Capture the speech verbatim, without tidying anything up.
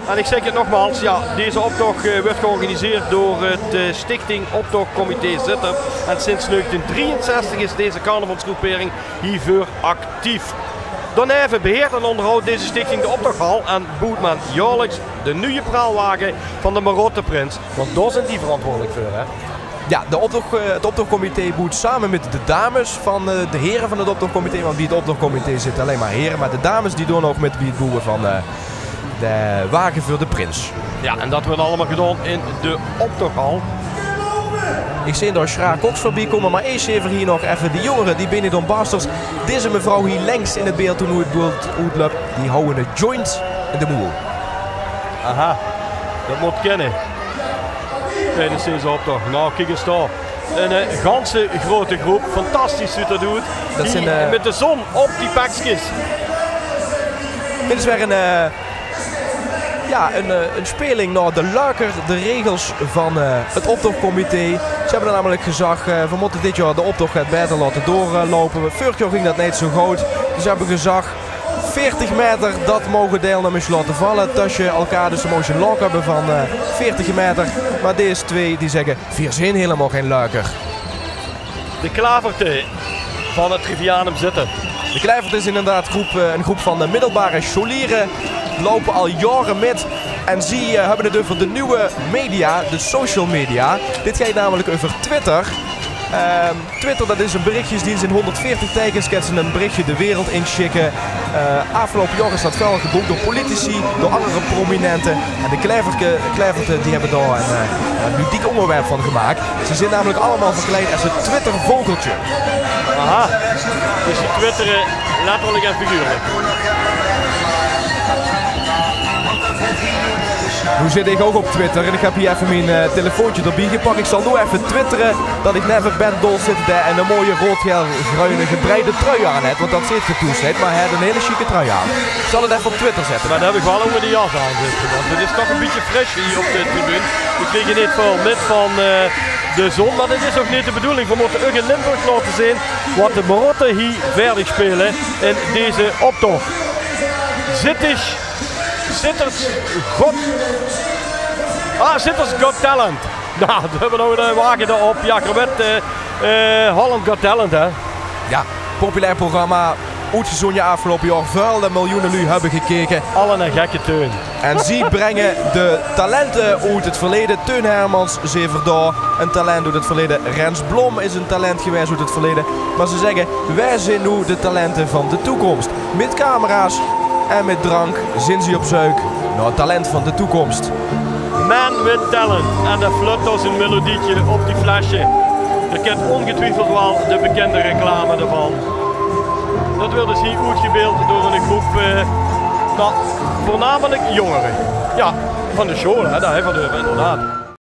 En ich zègk 't nogmaals, jao, deze optoch, eh, wuuert georganiseerd door 't, eh, Stichting Optochcomité Zitterd. En sinds negentien drieënzestig is deze carnavalsgroepering hieveur actief. Daoneve beheert en óngerhaolt deze stichting de optochhal en boewt me jaorliks de nuje praalwage van de Marotteprins. Want dao zeen die verantwoordelik veur, hè? Jao, de optoch, eh, 't optochcomité boewt same mit de dames van, eh, de here van 't optochcomité, want bie 't optochcomité zitte allein mer here, mer de dames die doon ouch mit bie 't boewe van, eh, de wage veur de prins. Jao, en dat weurt allemaol gedaon in de optochhal. Ich zeen dao Sjra Koks veurbie kómme, mer eesj zeen v'r hie nog effe de jóngere, die Benidorm Basters. Deze mevrouw hie links in 't beeld, die noe 't beeld oetlöp, die houwe 'ne joint in de moel. Aha, dat mót kinne. Tijdens deze optoch. Nou, kiek ins dao. Ein, eh, ganse grote groep. Fantastisch zuut dat oet. Dat zeen, eh, mit de zon op die pekskes. Dit is weer ein, eh, jao, ein, eh, ein speling nao de luiker, de regels van, eh, 't optochcomité. Ze höbbe namelik gezag, eh, v'r mótte dit jaor de optoch get baeter laote doorloupe. Veurig jaor ging dat neet zo good. Dus ze höbbe gezag, veertig meter, dat moge deilnummers laote valle tösje elkaar. Dus ze moge ein lok höbbe van, eh, veertig meter. Mer dees twee die zègke: "Veer zeen hielemaol gein luiker." De Klaverte van 't Trivianum Zitterd. De Klaverte is inderdaad groep, eh, ein groep van de middelbare sjoliere. Loupe al jaore mit. En zie, eh, höbbe 't euver de nuuje media, de social media. Dit geit namelik euver Twitter. Ehm, Twitter, dat is ein berichtjesdeens in hónderdveertig teikes, kins se ein berichtje de wereld in sjikke. Eh, aafgeloupe jaor is dat väöl geboek door politici, door anger prominente. En de Klaverte, Klaverte, die höbbe dao ein, eh, ein ludiek óngerwerp van gemaak. Ze zeen namelik allemaol verkleid es 't Twitter-vogeltje. Aha, dus die twittere letterlik en figuurlik. Noe zit ich ouch op Twitter en ich höb hie effe mien, eh, telefoontje d'rbie gepak. Ich zal noe effe twittere dat ich neve Ben Dols zit, dae ein mooie rood-gael-greune gebreide trui aan haet, want dat zeet geer toes neet, mer hae haet ein hiel sjieke trui aan. Ich zal 't effe op Twitter zètte. Mer dan höb ich waal ónger de jas aan zitte, want 't is toch ein bietje fris hie op de tribune. V'r kriege neet väöl mit van, eh, de zon, mer dat is ouch neet de bedoeling. V'r mótte ouch in Limburg laote zeen wat de Marotte hie vaerdig speule in deze optoch. Zitters, Zitters God. Ah, Zitters Got Talent. Nou, v'r höbbe nog eine wage d'rop. Jao, geer wèt, eh, eh, Holland Got Talent, hè? Jao, populair programma. Oetgezónje aafgeloupe jaor. Väöl miljoene luuj höbbe gekeke. Alle nao gekke Teun. En zie brenge de talente oet 't verleje. Teun Hermans, zeen v'r dao. Ein talent oet 't verleje. Rens Blom is ein talent gewaes oet 't verleje. Mer ze zègke, wae zeen noe de talente van de toekóms? Mit camera's en mit drank zeen ze op zeuk nao 't talent van de toekóms. Man with Talent. En dae flut ós ein melodietje op die flesje. Geer kint óngetwiefeld waal de bekinde reclame d'rvan. Dat weurt dus hie oetgebeeld door ein groep, eh, nou, veurnamelik jóngere. Jao, van de sjool, hè, dao, hè, van de, inderdaad.